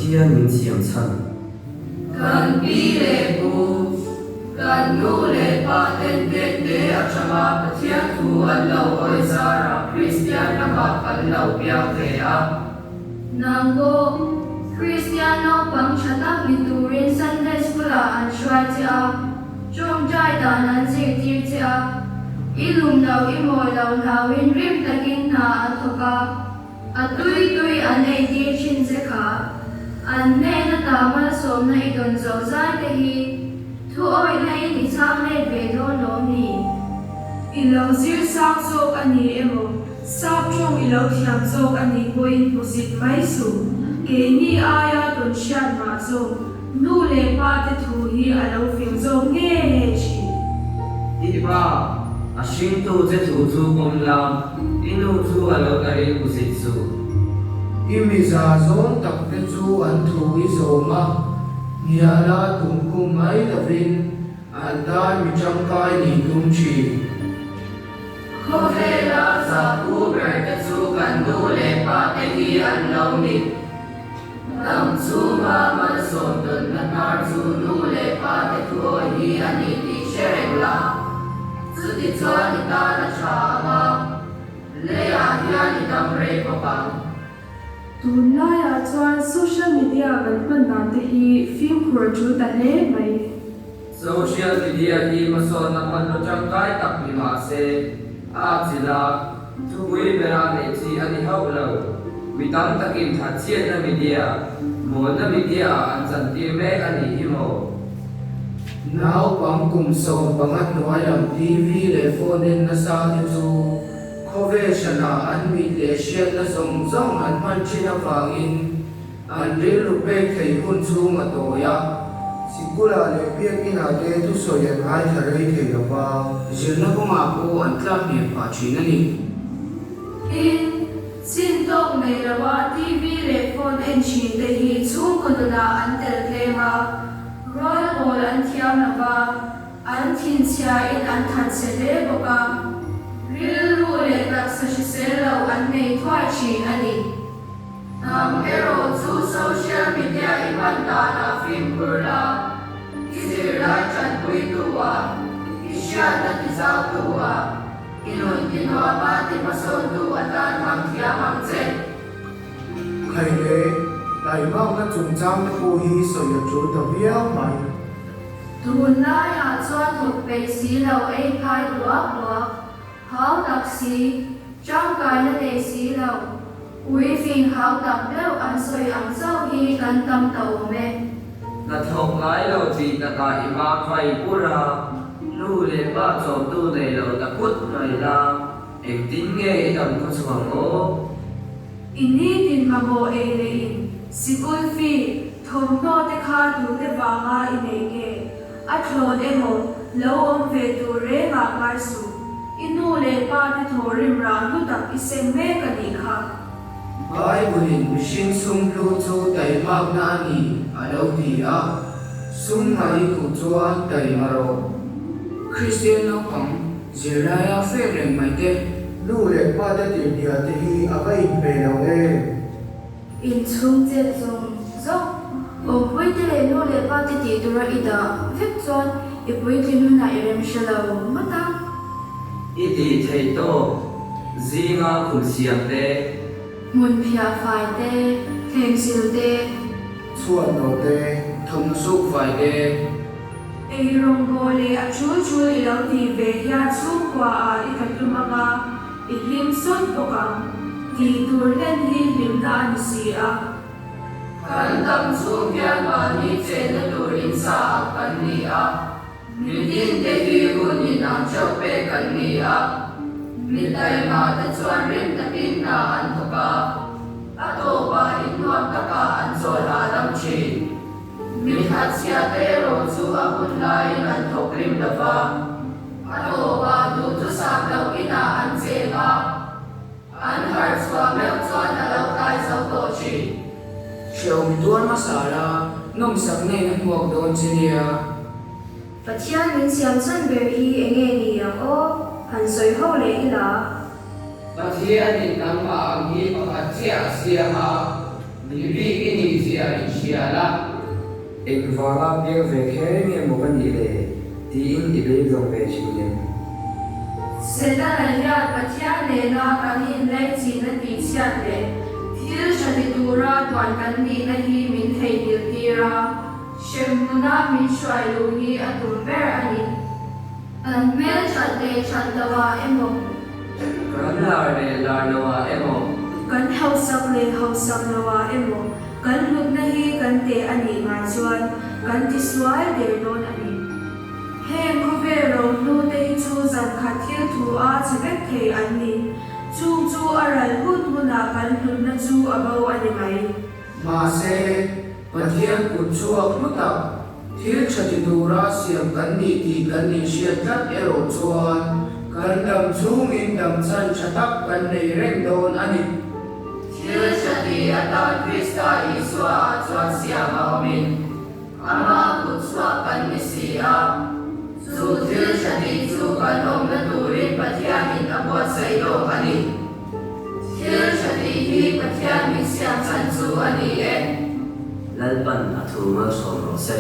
Pathian min siam chhan. Kan pi leh pu, kan nu leh pa ten tete atanga Pathian thu an lo hawi zarah Kristian ramah kan lo piang ve a. Nang pawh Kristian naupang tha tak ni turin Sunday School-ah an hruai che a, tawngtai dan an zirtir che a, i lum lo i mawi lo hlauin rim takin hna an thawk a, a tui tui an eitir thin che kha. An hnena ta malsawmna i dawn zo zai te hi thu awihna in i chhang let ve dawn lawm ni? I lo zir sang zawk a ni emaw? Sap tawng i lo thiam zawk a nih pawhin hmusit mai suh. Keini aia tawn hriat mah zawk, nu leh pa te thu hi a lo fing zawk nge nge thin. I pa, a hringtu che thu chu pawm la, i nu chu a lo tarin hmusit suh. I miza zawng tak te chu an thu i zawm a, hniala tumkhum mai lovin an tan mi tangkai nih tum thin. Khawvela zahpu ber te chu kan nu leh pa te hi an lo ni. Dam chhunga malsawm tawnna hnar chu nu leh pa te thuawi hi a ni tih hre reng la. Chutichuan i tan a tha ang a, leiah hian i dam rei bawk ang. Tunlaiah chuan social media kan hman dan te hi fimkhur a tul ta hle mai. Social media hi hmasawnna hmanraw tangkai tak ni mah se, a atchilh a, thupui bera neih chi a ni hauh lo. Mi tam takin thatchhiatna media, mawlna media ah an chantir mek a nih hi maw? Naupang kum 15 hnuai lam TV leh phone en nasa te chu khawvel hranah an mit leh hriatna zawng zawng an hman thin avangin An rilru pek theih hun chhung a tawi a. Sikula leh biakinah te thusawi an ngaithla rei thei lo va. Zirna kawngah pawh an tlak hniam phah thin a ni. Tin, chin tawk nei loa TV leh phone en thin te hi chhungkaw nunah an tel tlem a, rual pawl an thiam lo va, an thinchhiain an thatchhe hle bawk a, rilru leh taksa hrisel lo an nei thuai thin a ni. Nang erawh chu social media i hman danah fimkhur la, i zirlai tanpuitu ah, i hriatna tizautu ah, i nun tinuama tihmasawntu atan hmang thiam ang che. Khai le, taimakna chungchang te pawh hi sawi a tul ta viau mai. Tunlaiah chuan thawk peih si lo ei phai duak duak. Hau tak si, tangkaina nei si lo, ui fing hau tak deuh an sawi ang chauh hi kan tam ta awm e. Hnathawk ngai lo tih takah i vang vai bur a, nu leh pa chawmtu nei lo ta kut mai la, engtin nge i dam khaw chhuang aw? I nitin mamawh ei leh in, sikul fee, thawmhnaw te kha tute vanga i nei nge? A thlawn emaw, lo awm ve tur reng ah ngai suh. I nu leh pa te thaw rim rah hlu tak i seng mek a nih kha. Bible-in mihring sum hlu chu taimakna a ni a lo ti a, sum ngah i duh chuan taima rawh. Kristian naupang zirlaia fek reng mai te. Nu leh pa te tirhniah te hi a va inpe lo em? Inchhung chet zawng zawng, awmpuite leh nu leh pa te tih tura i dah vek chuan i puitlin hunah i rem hre lo ngawt ang. I tih theih tawk, zinga khum siam te. Hmun phiah fai te, thleng sil te. Chhuat no te, thawmhnaw suk fai te. Ei rawngbawl leh a chul chul i lo tih ve hian chhungkua ah i tla tlum anga i hlim sawt bawk ang. Tih tur hlen hi hlimna a ni si a. Kan dam chhung hian mahni chenna tur in sa ang kan ni a, mitin te hi hun in ang theuh pek kan ni a, mi taima te chuan rim takin hna an thawk a, a tawpah in nuam takah an chawl hahdam thin. Mi thatchhiate erawh chu a hun laiin an thawk rim lo va, a tawpah duhthusam loh inah an cheng a, an harh chhuah meuh chuan a lo tlai zo tawh thin. Hrehawm tuar hmasa la, nawmsak neiin a hmuak dawn che nia. Pathian min siam chhan ber hi enge ni ang aw? Han sawi ho leh ila. Pathianin nangmah ang hi pakhat chiah a siam a. Mi bik i nih zia inhria la. Engvanga piang ve kher nge maw ka nih le? tiin i beidawng ve thin em? Setana hian Pathian nena kan inlaichin a tihchhiat leh thil tha ti tura duan kan nihna hi min theihnghilh tir a, hremhmuna min hruai luh hi a tum ber a ni. Kan hmel that leh that lohah emaw. Kan lar leh lar lohah emaw. Kan hausak leh hausak lohah emaw kan hlutna hi kan teh a nih ngai chuan kan tisual der dawn a ni. Heng khawvel rohnu te hi chu zankhat thil thu a che vek thei an ni. Chung chu a ral hun hunah kan hlutna chu a bo a ni mai. Mahse, Pathian kut chhuak hlu tak, thil tha ti tura siam kan ni tih kan inhriat tlat erawh chuan kan dam chhungin dam chhan tha tak kan nei reng dawn a ni. Thil tha ti atan Krista Isua-ah chuan siam a awmin, Amah kut chhuak kan ni si a, chu thil tha tih chu kan awmna turin Pathianin a buatsaih lawk a ni. Thil tha tih hi Pathian min siam chhan chu a ni e. Lalpan a thu malsawm rawh se.